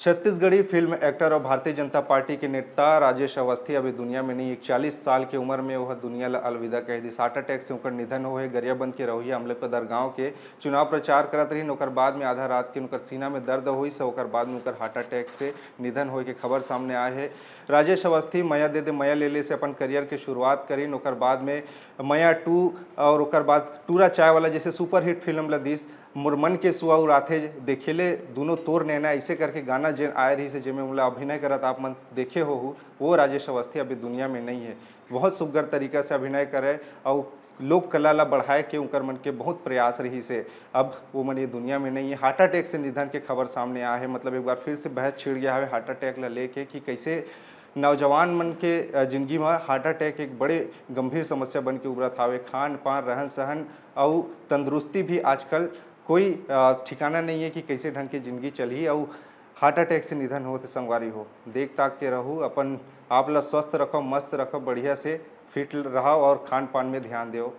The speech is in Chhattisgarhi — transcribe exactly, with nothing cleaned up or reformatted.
छत्तीसगढ़ी फिल्म एक्टर और भारतीय जनता पार्टी के नेता राजेश अवस्थी अभी दुनिया में नहीं। इकतालीस साल के उम्र में वह दुनिया ला अलविदा कह दिस। हार्ट अटैक से उनकर निधन होए। गरियाबंद के रहुइया अमलेपदर गांव के चुनाव प्रचार करत रहिन। ओकर बाद में आधा रात के उनकर सीना में दर्द होइस, ओकर बाद में उनकर हार्ट अटैक से निधन होए के खबर सामने आए हे। राजेश अवस्थी मया दे दे मया ले ले से अपन करियर के शुरुआत करिन। ओकर बाद में मया टू और ओकर बाद टूरा चाय वाला जैसे सुपरहिट फिल्म ला दिस। मोर मन के सुआ उराथे देखे ले, दुनों तोर नैना, ऐसे करके गाना जेन आए रहिस हे, जेमे उनला अभिनय करत आप मन देखे होहू, वो राजेश अवस्थी अभी दुनिया में नहीं है। बहुत सुग्घर तरीका से अभिनय करे और लोक कला ला बढ़ाए के उनकर मन के बहुत प्रयास रहिस हे। अब वो मन ये दुनिया में नहीं है। हार्ट अटैक से निधन के खबर सामने आए हे। मतलब एक बार फिर से बहस छिड़ गया है हार्ट अटैक ला लेके कि कैसे नौजवान मन के, अ, जिंदगी में हार्ट अटैक एक बड़े गंभीर समस्या बन के उभरत हावे। खान पान, रहन सहन अउ तंदुरुस्ती भी आजकल कोई, अ, ठिकाना नहीं है कि कैसे ढंग के जिंदगी चलही अउ हार्ट अटैक से निधन होत हे। संगवारी हो, देख ताक के रहू, अपन आप ला स्वस्थ रखो, मस्त रखो, बढ़िया से फिट रहव और खान पान में ध्यान देव।